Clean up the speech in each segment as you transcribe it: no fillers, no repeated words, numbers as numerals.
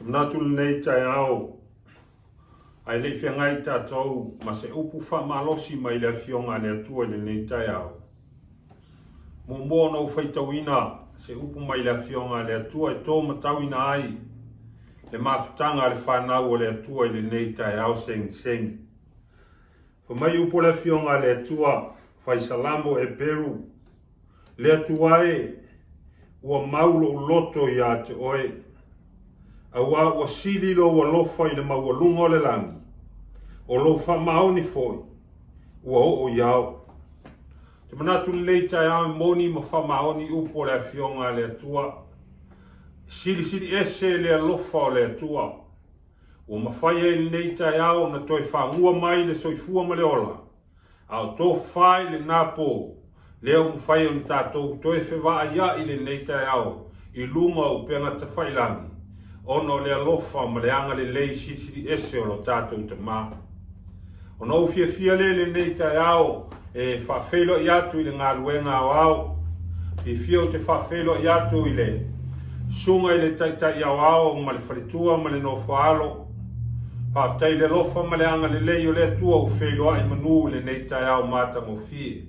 Te manatu lenei taeao, ae le i feagai tatou ma se upu faamalosi mai le Afioga a le Atua i lenei taeao. Muamua ona ou faitauina se upu mai le Afioga a le Atua e to matauina ai le mafutaga a le fanau o le Atua i lenei taeao segisegi. Fai mai upu o le Afioga a le Atua, fai Salamo Eperu, Le Atua e, ua mau lou loto ia te oe, auā ua sili lou alofa i le maualuga o le lagi, o lou faamaoni foi ua oo i ao. Te manatu lenei taeao e moni ma faamaoni upu o le Afioga a le Atua. E silisili ese le alofa o le Atua. Ua mafai ai lenei taeao ona toe fagua mai le soifua ma le ola, a o tofa i lena po, lea ua mafai ona tatou toe fevaaia'i lenei taeao i luga o upega tafailangi, ona o le alofa ma le agalelei silisili ese o lo tatou Tama. Ona ou fiafia lea i lenei taeao e faafeiloai atu i le galuega aoao. Fiafia ou te faafeiloai atu i le Susuga i le Taitai Aoao ma le faletua ma le nofoaalo. Faafetai i le alofa ma le agalelei o le Atua ua feiloai manu i lenei taeao matagofie.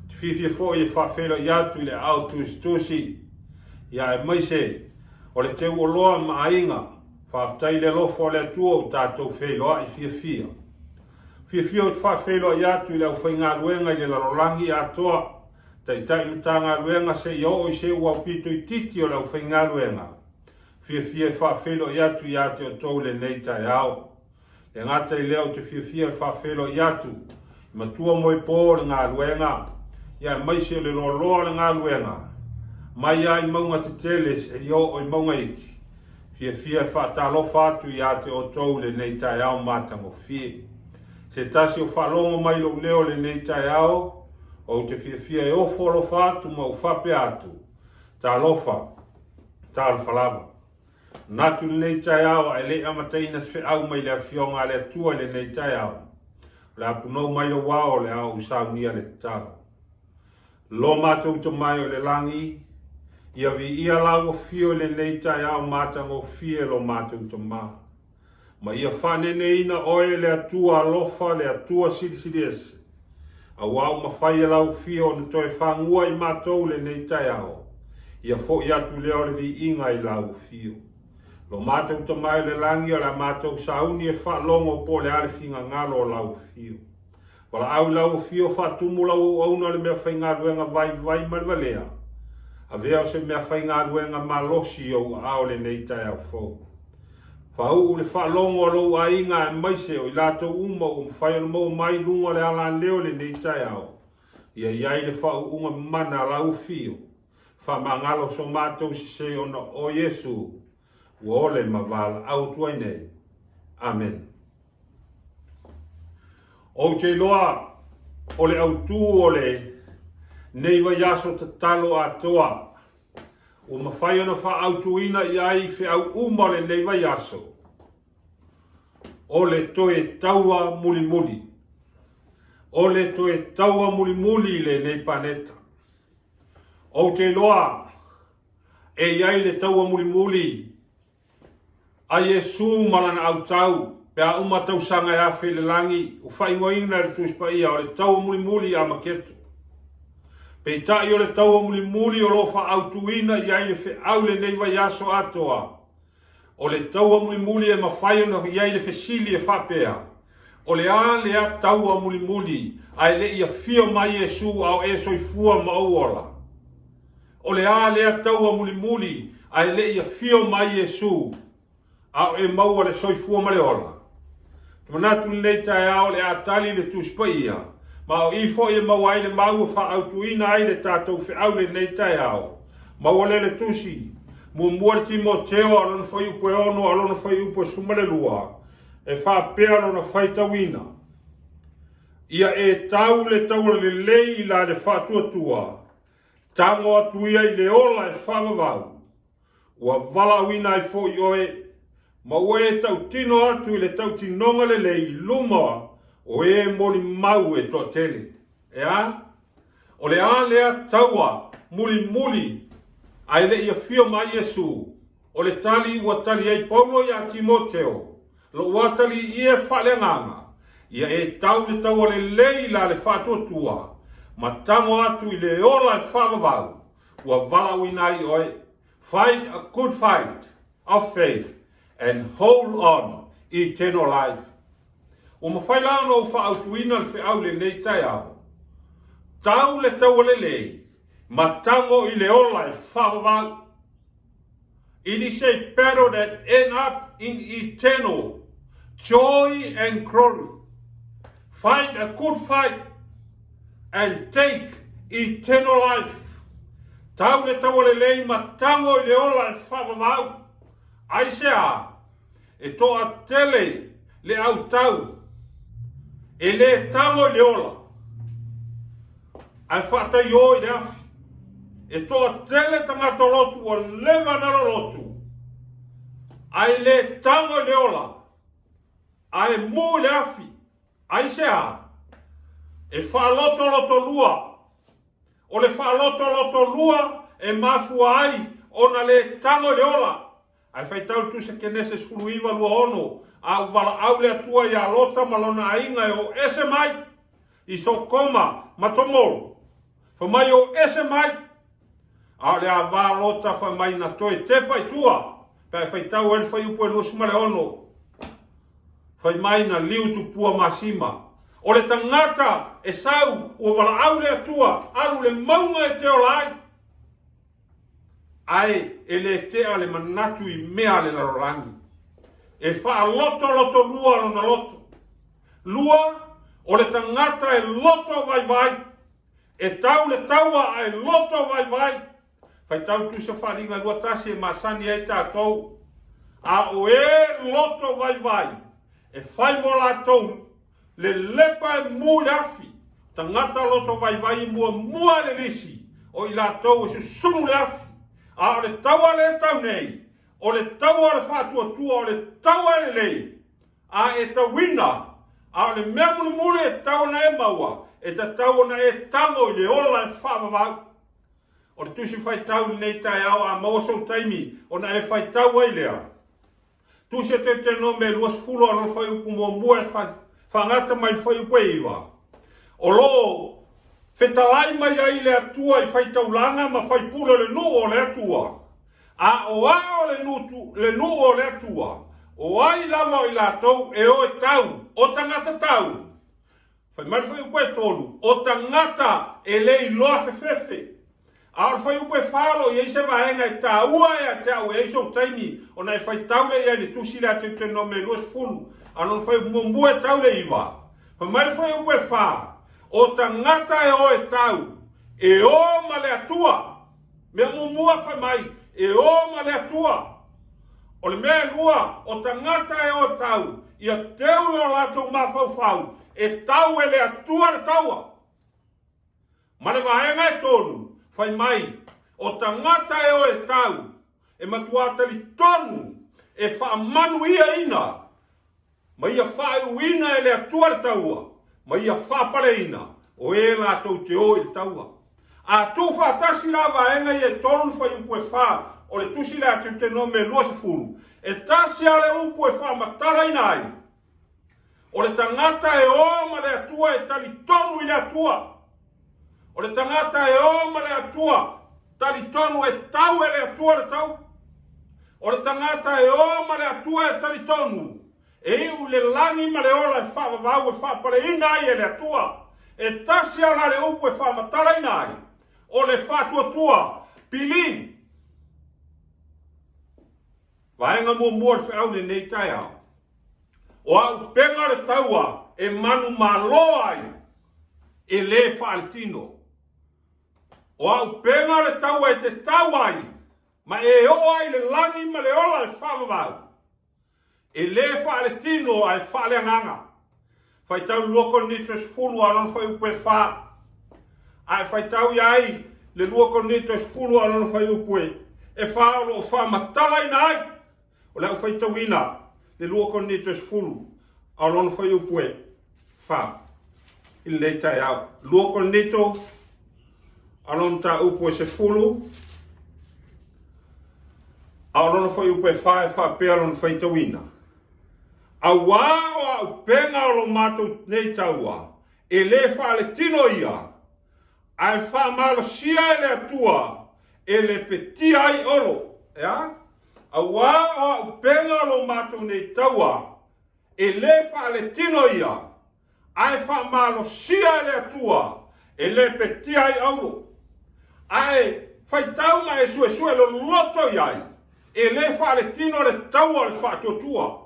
Ou te fiafia foi e faafeiloai atu i le aao tusitusi, ia aemaise o le teuoloa ma aiga. Faafetai i le alofa o le Atua ua tatou feiloai fiafia. Fiafia ou te faafeiloai atu i le aufaigaluega i le lalolagi atoa, Taitai Matagaluega seia oo i se ua aupito itiiti o le aufaigaluega. Fiafia e faafeiloai atu ia te outou i lenei taeao. Le gata i lea ou te fiafia e faafeiloai atu i matua moepo o le galuega, ia aemaise o le loaloa o le galuega, mai lava i mauga tetele seia oo i mauga iti. Fiafia e faatalofa atu ia te outou i lenei taeao matagofie. Se tasi o faalogo mai lou leo i lenei taeao, ou te fiafia e ofo alofa atu ma ou faapea atu, Talofa, talofa lava. Manatu i lenei taeao ae le i amataina se feau mai le Afioga a le Atua i lenei taeao, o le a punou mai lou ao o le a ou saunia le tatalo. Lo matou Tama e o le lagi, ia viia lau afio i lenei taeao matagofie lo matou Tama. Ma ia faaneneina oe le Atua alofa, le Atua silisili ese, auā ua mafai e lau afio ona toe fagua i matou lenei taeao, ia foi atu lea o le viiga i lau afio. Lo matou Tama e o le lagi, o le a matou sauni e faalogo po o le a le finagalo o lau afio. Valaau i lau afio, faatumu lau auauna o le mea faigaluega vaivai ma le valea. Avea o se mea faigaluega malosi i ou aao lenei taeao fou. Faauu le faalogo a lou aiga aemaise o i latou uma ua mafai ona maua mai i luga o le alaleo i lenei taeao. Ia i ai le faauuga mana a lau afio. Faamagalo so matou sese ona o Iesu ua ole ma valaau atu ai nei. Amene. Ou te iloa o le autū o le nei vaiaso tatalo atoa ua mafai ona faaautuina i ai feau uma o lenei vaiaso, o le toe taua mulimuli. O le toe taua mulimuli i lenei paneta. Ou te iloa e i ai le taua mulimuli A Iesu ma lana autau, pe a uma tausaga e afe i le lagi, ua faaigoaina e le Tusi Paia o le taua mulimuli i Amaketo. Peitai o le taua mulimuli o lo o faaautuina i ai le feau lenei vaiaso atoa, o le taua mulimuli e mafai ona i ai le fesili e faapea, O le a lea taua mulimuli ae le i afio mai Iesu a o e soifua ma ou ola? O le a lea taua mulimuli ae le i afio mai Iesu, a o e maua le soifua ma le ola? Te manatu lenei taeao o le a tali le Tusi Paia, ma o i foi e maua ai le mau e faaautuina ai le tatou feau lenei taeao. Maua lea le Tusi, muamua le Timoteo a lona fuaiupu e 6 a lona fuaiupu e 12, e faapea lona faitauina, Ia e tau le taua lelei i la le faatuatua, Tago atu ia i le ola e faavavau, ua valaauina ai foi oe, ma ua e tautino atu i le tautinoga lelei i luma o e molimau e toatele. E a? O le a lea taua mulimuli ae le i afio mai Iesu? O le tali ua tali ai Paulo iā Timoteo, Lou atalii e faaleagaga, ia e tau le taua lelei la le faatuatua, ma tago atu i le ola e faavavau, ua valaauina ai oe. Fight a good fight of faith and hold on eternal life. Ua mafai la ona ou faaautuina le feau i lenei taeao, Tau le taua lelei, ma tago i le ola e faavavau. It is a battle that end up in eternal joy and glory. Fight a good fight and take eternal life. Tau le taua lelei ma tago i le ola e faavavau. Aisea? E toatele le autau e lē tago i le ola, ae faataiō i le afi. E toatele tagata lotu ua leva ona lolotu, ae lē tago i le ola, ae mū i le afi. Aisea? E faalotolotolua. O le faalotolotolua e mafua ai ona lē tago i le ola. Ae faitau le Tusi Kenese 19, 26, A ua valaau le Atua iā Lota ma lona aiga e o ese mai i Sotoma ma Tomoro, fai mai o ese mai, a o le ava Lota fai mai na toe tepa i tua, pe a e faitau ai le fuaiupu e 26, fai mai na liu tupua masima. O le tagata e sau ua valaau le Atua, alu i le mauga e te ola ai. Ae e le tea le manatu i mea a le lalolagi. E faalotolotolua lona loto. Lua, o le tagata e loto vaivai. E tau le taua ae loto vaivai. Faitau tusa faaliga 21 e masani ai tatou. A o e loto vaivai, e fai mo latou Le lepa e mu i le afi, tagata loto vaivai i muamua le lisi o i latou e susunu le afi. A o le taua lea e tau nei, o le taua o le faatuatua, o le taua e lelei, a e tauina, a o le mea mulimuli e tatau ona e maua, e tatau ona e tago i le ola e faavavau. O le tusi faitau i lenei taeao, a maua sou taimi ona e faitau ai lea. Tusi a Teutenome 20 a lona fuaiupu muamua e faagata mai le fuaiupu e 9, o lo o fetalai mai ai le Atua i faitaulaga ma faipule o le nuu o le Atua, a o ao le le nuu o le Atua, o ai lava o i latou e o e tau, o tagata tau, Fai mai le fuaiupu e tolu, o tagata e le iloa fefefe. A o le fuaiupu e fa o lo o i ai se vaega e taua ia te au e ai sou taimi ona e faitau lea i ai i le tusi lea a Teutenome 20, a o lona fuaiupu muamua e tau le iva. Fai mai le fuaiupu e fa, o tagata e o e tau, e o ma le Atua. Mea muamua fai mai, e o ma le Atua. O le mea e lua, o tagata e o tau, ia teu i o latou mafaufau, e tau e le Atua le taua. Ma le vaega e tolu, fai mai, o tagata e o e tau, e matuā talitonu e faamanuiaina Ma ia faaiuina e le Atua le taua, ma ia faapaleina, o e latou te o i le taua. A tuufaatasi la vaega ia e tolu le fuaiupu e fa o le tusi lea a Teutenome 20, e tasi lava le upu e faamatalaina ai, O le tagata e o ma le Atua e talitonu i le Atua. O le tagata e o ma le Atua, talitonu e tau e le Atua le tau. O le tagata e o ma le Atua e talitonu, e iu i le lagi ma le ola e faavavau e faapaleina ai e le Atua. E tasi lava la le upu e faamatalaina ai, o le faatuatua, believe. Vaega muamua o le feau i lenei taeao, o auupega o le taua e manumalo ai e lē faaletino. O auupega o le taua e te tau ai ma e oo ai i le lagi ma le ola e faavavau, e lē faaletino ae faaleagaga. Faitau 2 Korinito 10 a o lona fuaiupu e fa. A e faitau ia ai le 2 Korinito 10 a o lona fuaiupu e fa o lo o faamatalaina ai o le au faitauina le 2 Korinito 10 a o lona fuaiupu e fa i lenei taeao. 2 Korinito a lona mataupu e 10. A o lona fuaiupu e fa e faapea lona faitauina, Auā o auupega o lo matou nei taua, e lē faaletino ia, ae faamalosia e le Atua e lepetia ai olo. E a? Auā o auupega o lo matou nei taua, e lē faaletino ia, ae faamalosia e le Atua e lepetia ai auro. Ae faitau ma e suesue loloto i ai, e le faaletino le taua o le faatuatua.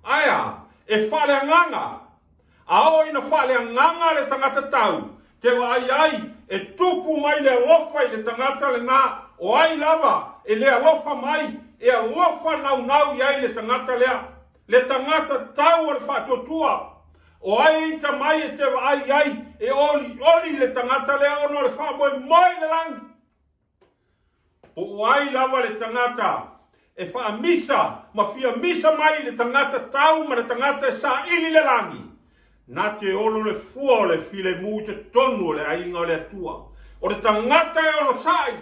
Ae a? E faaleagaga. A oo ina faaleagaga le tagata tau, te vaai ai e tupu mai le alofa i le tagata lena, o ai lava e le alofa mai, e alofa naunau i ai le tagata lea. Le tagata tau o le faatuatua. O ai ita mai e te vaai i ai e olioli le tagata lea ona o le faamoemoe i le lagi? Po o ai lava le tagata e faamisa ma fia misa mai i le tagata tau ma le tagata e saili le lagi, na te olo le fua o le filemu i totonu o le aiga o le Atua. O le tagata e onosai,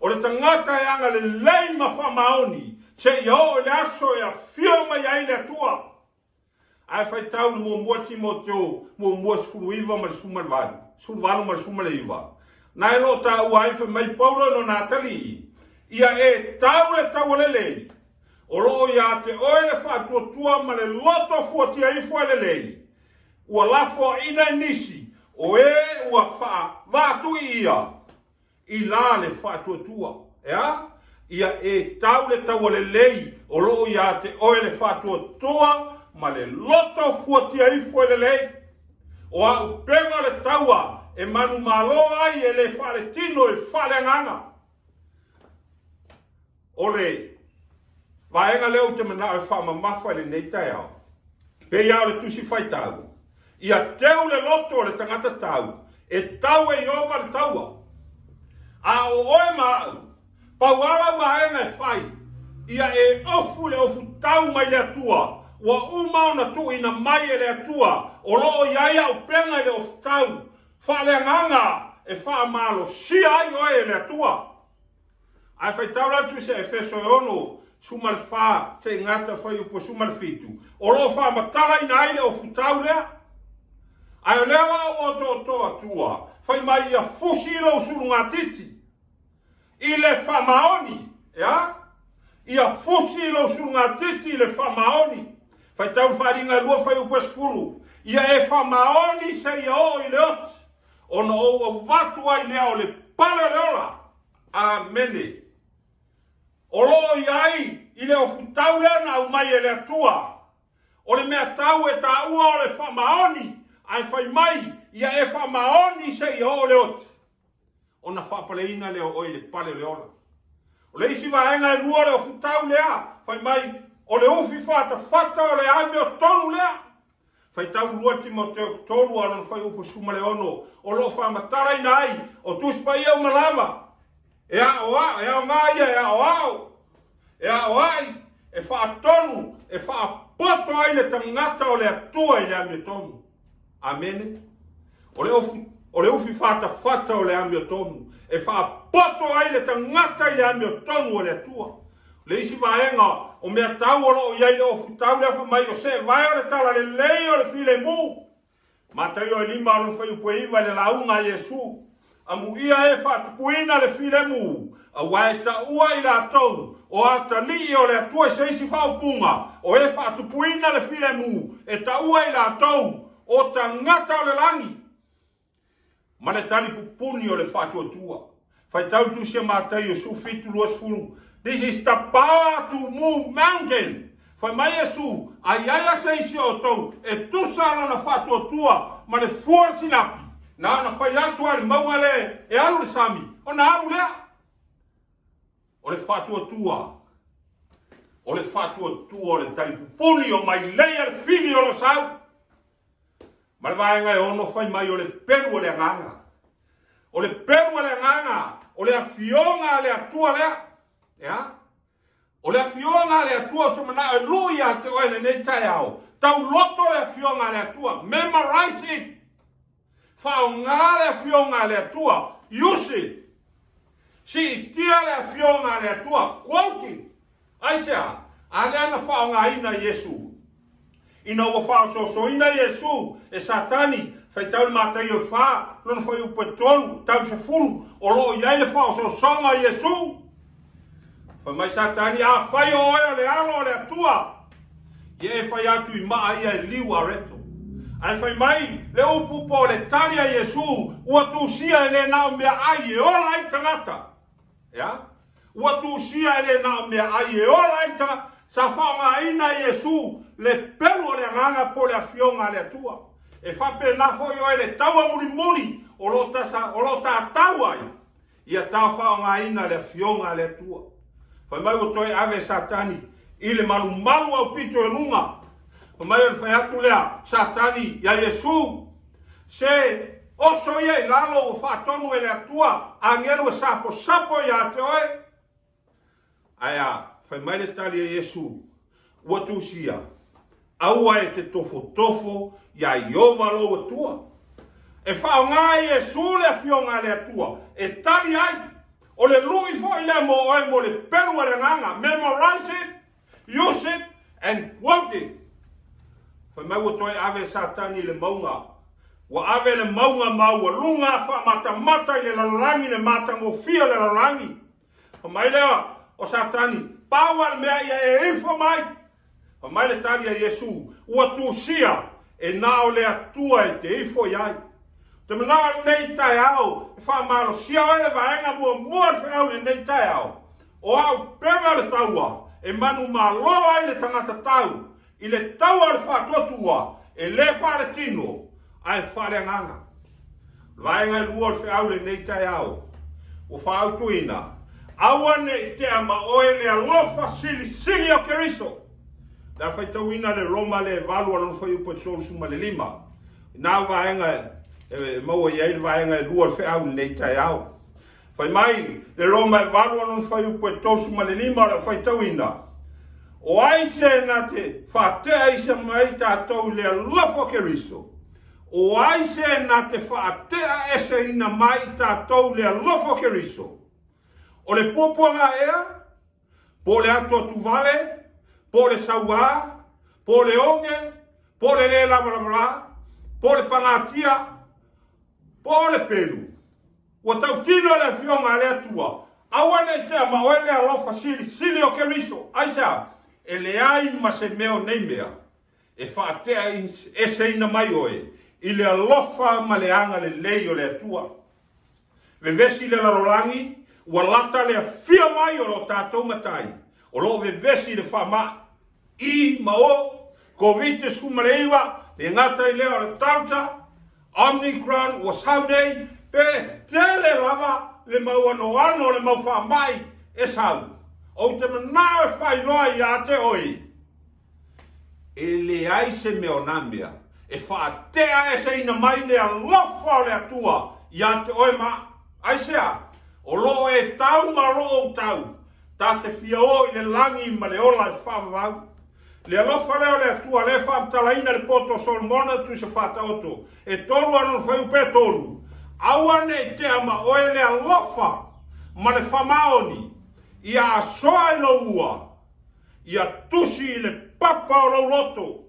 O le tagata e agalelei ma faamaoni seia oo i le aso e afio mai ai le Atua. Ae faitau i le muamua Timoteo muamua 19 ma le 18, 18 ma le 19, na e lo o taua ai fai mai Paulo i lona atalii, Ia e tau le taua lelei, o lo o ia te oe le faatuatua ma le loto fuatia ifo e lelei, ua lafoaina e nisi o e ua faavaatui ia, I la le faatuatua. E a? Ia e tau le taua lelei o lo o ia te oe le faatuatua ma le loto fuatia ifo e lelei. O aupega o le taua e manumalo ai e le faaletino e faaleagaga. O le vaega lea ou te manao e faamamafa i lenei taeao, pei lava o le Tusi Faitau, Ia teu le loto o le tagata tau, e tau e Ieova le taua. A o oe ma au, pau lava lau vaega e fai, ia e ofu i le ofu tau mai le Atua, ua uma ona tuuina mai e le Atua, o lo o i ai auupega i le ofu tau, faaleagaga e faamalosia ai oe e le Atua. Ae faitau la le Tusi a Efeso e 6, 14 seia gata fuaiupu 17, o lo o faamatalaina ai le ofutau lea. Ae o lea la ua otooto atua, fai mai ia fusi i lou sulugatiti, i le faamaoni, e a? Ia fusi i lou sulugatiti i le faamaoni. Faitau le Faaaliga e 2 fuaiupu e 10, ia e faamaoni seia oo i le oti, ona ou avatu ai lea o le pale o le ola. Amene. O lo o i ai i le ofutau lea na aumai e le Atua. O le mea tau e taua o le faamaoni, ae fai mai ia e faamaoni seia oo le oti, ona faapaleina lea o oe i le pale o le ola. O le isi vaega e lua o le ofutau lea, fai mai, o le ufi fatafata o le amiotonu lea. Faitau 2 Timoteo 3 a lona fuaiupu 16, o lo o faamatalaina ai o Tusi Paia uma lava, e aoao, e aoga ia e aoao, e aoai, e faatonu, e faapoto ai le tagata o le Atua i le amiotonu. Amene. O le, ofu, o le ufi fatafata o le amiotonu, e faapoto ai le tagata i le amiotonu o le Atua. O le isi vaega o mea tau o lo o i ai le ofu tau lea fai mai o seevae o le talalelei o le filemu. Mataio e lima lona fuaiupu e iva i le lauga a Iesu. Amuia e faatupuina le filemu, aua e taua i latou o atalii o le Atua i se isi faaupuga, o e faatupuina le filemu, e taua i latou o tagata o le lagi. Ma le tali pupuni o le faatuatua. Faitau Tusi a Mataio 17, 20, This is the power to move mountain. Fai mai Iesu, A i ai a se isi o outou e tusa lona faatuatua ma le fua o le sinapi, na ona fai atu lava i le mauga lea e alu i le sami, ona alu lea. O le faatuatua, o le faatuatua o le talipupuni o mailei a le fili o lo sau. Ma le vaega e ono fai mai o le pelu o le agaga. O le pelu o le agaga, o le afioga a le Atua lea. E a? O le afioga a le Atua ou te manao e lui ia te oe lenei taeao. Tauloto le afioga a le Atua. Memorize it. Faaaoga le afioga a le Atua. Use it. Siitia le afioga a le Atua. Quote it. Aisea? A lea na faaaogaina Iesu. Ina ua faaosoosoina Iesu e Satani, faitau le Mataio e fa, lona fuaiupu e tolu, tau i sefulu, o lo o i ai le faaosoosoga o Iesu. Fai mai Satani, Afai o oe o le Alo o le Atua, ia e fai atu i maa ia e liu areto. Ae fai mai le upu po o le tali a Iesu, ua tusia e le na o meaai e ola ai le tagata. E a? Ua tusia e le na o meaai e ola ai le tagata. Sa faaaogaina e Iesu le pelu o le Agaga po o le Afioga a le Atua. E faapena foi oe le taua mulimuli o lo o tatau ai ia ta faaaogaina le Afioga a le Atua. Fai mai ua toe ave e Satani i le malumalu aupito i luga. Fai mai o le fai atu lea Satani iā Iesu, Se oso ia i lalo ua faatonu e le Atua agelu e saposapo ia te oe. Ae a, fai mai le tali a Iesu, Ua tusia, aua e te tofotofo iā Ieova lou Atua. E faaaoga e Iesu le Afioga a le Atua e tali ai. O le lui foi lea mo oe mo le pelu a le Agaga, memorize it, use it and quote it. Fai mai ua toe ave e Satani i le mauga. Ua ave le mauga maualuga faamatamata i le lalolagi le matagofie o le lalolagi. Fai mai lea o Satani, Pau lava le mea ia e ifo mai. Fai mai le tali a Iesu, Ua tusia, e na o le Atua e te ifo i ai. Ou te manao i lenei taeao e faamalosia oe le vaega muamua o le feau i lenei taeao, o au pega o le taua e manumalo ai le tagata tau i le taua o le faatuatua e le faaletino ae faaleagaga. O le vaega e lua o le feau i lenei taeao ua faautuina, Aua ne i tea ma oe le alofa silisili o Keriso. O le a faitauina le Roma le 8 a lona fuaiupu e 35. I nā vaega e maua i ai le vaega e lua o le feau i lenei taeao. Fai mai le Roma e 8 a lona fuaiupu e 35 o le a faitauina, O ai se na te faatea isa mai tatou i le alofa o Keriso? O ai se na te faatea eseina mai i tatou i le alofa o Keriso? O le puapuaga ea? Po o le atuatuvale? Po o le sauā? Po o le oge? Po o le lē lavalavalā? Po o le pagatia? Po o le pelu? Ua tautino le Afioga a le Atua, Aua ne i tea ma oe le alofa silisili o Keriso. Aisea? E leai ma se mea o nei mea e faatea eseina mai oe i le alofa ma le agalelei o le Atua. Vevesi le lalolagi, ua lata le afio mai o lo tatou Matai, o lo o vevesi le faamai. I ma O, Koviti-19, le gata i lea o le Delta, Omicron ua sau nei, pe tele lava le mau anoano o le mau faamai e sau. Ou te manao e faailoa ia te oe, e leai se mea o na mea e faatea eseina mai le alofa o le Atua ia te oe ma aisea? O lo o e tau ma lo ou tau, ta te fia o i le lagi ma le ola e faavavau. Le alofa lea o le Atua lea e faamatalaina le poto o Solomona tusa faataoto e tolu a lona fuaiupu e tolu, Aua ne i tea ma oe le alofa ma le faamaoni, ia asoa i lou ua, ia tusi i le papa o lou loto.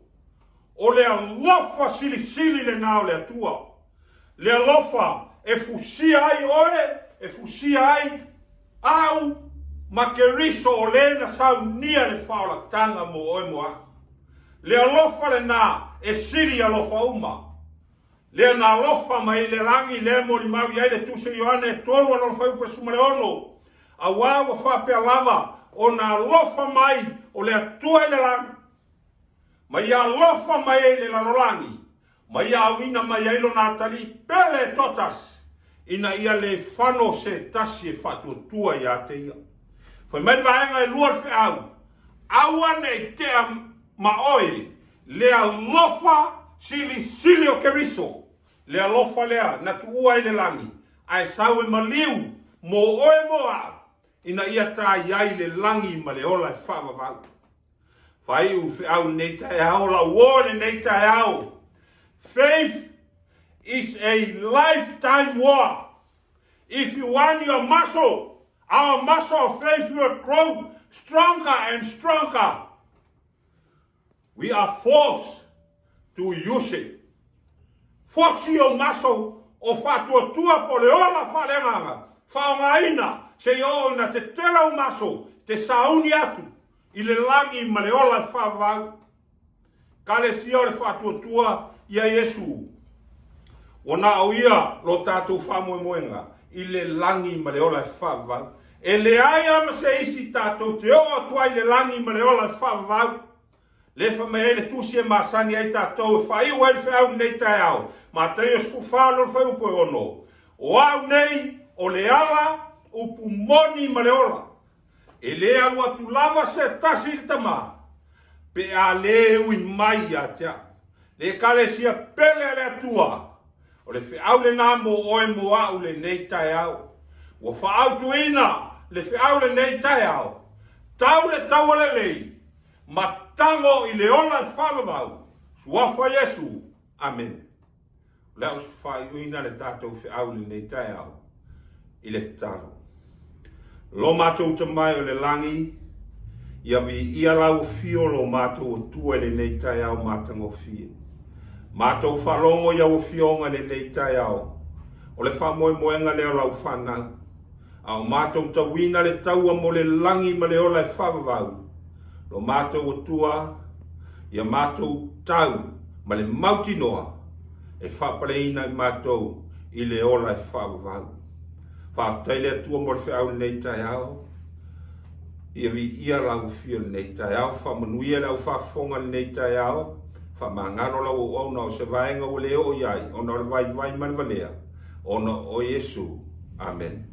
O le alofa silisili lena o le Atua. Le alofa e fusia ai oe, e fusia ai au ma Keriso o le na saunia le faaolataga mo oe mo au. Le alofa lena e sili alofa uma. Lea na alofa mai le lagi lea e molimau i ai le Tusi o Ioane e tolu a lona fuaiupu e 16, Auā ua faapea lava ona alofa mai o le Atua i le lagi, ma ia alofa mai ai i le lalolagi, ma ia auina mai ai lona atalii pele e toatasi, ina ia le fano se tasi e faatuatua ia te ia. Fai mai le vaega e lua o le feau, Aua ne i tea ma oe le alofa silisili o Keriso, le alofa lea na tuua i le lagi, ae sau e maliu mo oe mo au, ina ia ta i ai le lagi ma le ola e faavavau. Faaiu feau lenei taeao, lau uo i lenei taeao. Faith is a lifetime war. If you want your muscle, our muscle of faith will grow. stronger and stronger. We are forced to use it. Fosi ou maso o faatuatua po o le ola faaleagaga, faaaogaina seia oo ina tetela ou maso te sauni atu i le lagi ma le ola e faavavau. Ekalesia o le Faatuatua ia Iesu. Ua na o Ia lo tatou faamoemoega i le lagi ma le ola e faavavau. E leai lava ma se isi tatou te oo atu ai i le lagi ma le ola e faavavau. Lea e fai mai ai le Tusi e masani ai tatou e faaiu ai le feau i lenei taeao, Mataio 14 lona fuaiupu e 6, O au nei o le ala, upu moni ma le ola. E le alu atu lava se tasi i le Tama, pe a le ui mai ia te au. Le Ekalesia pele a le Atua, o le feau lena mo oe mo a'u lenei taeao. Ua faaautuina le feau lenei taeao, tau le taua lelei, ma tago i le ola e faavavau, Suafa Iesu. Amene. O le a ou faaiuina le tatou feau i lenei taeao i le tatalo. Lo matou Tama e o le lagi, ia viia lau afio lo matou Atua i lenei taeao matagofie. Matou faalogo i au afioga i lenei taeao, o le faamoemoega lea o lau fanau. A o matou tauina le taua mo le lagi ma le ola e faavavau, lo matou Atua, ia matou tau ma le mautinoa e faapaleina i matou i le ola e faavavau. Faafetai le Atua mo le feau i lenei taeao. Ia viia lau afio i lenei taeao, faamanuia le au faafofoga i lenei taeao, faamagalo lau auauna o se vaega ua le oo i ai ona o le vaivai ma le valea, ona o Iesu. Amene.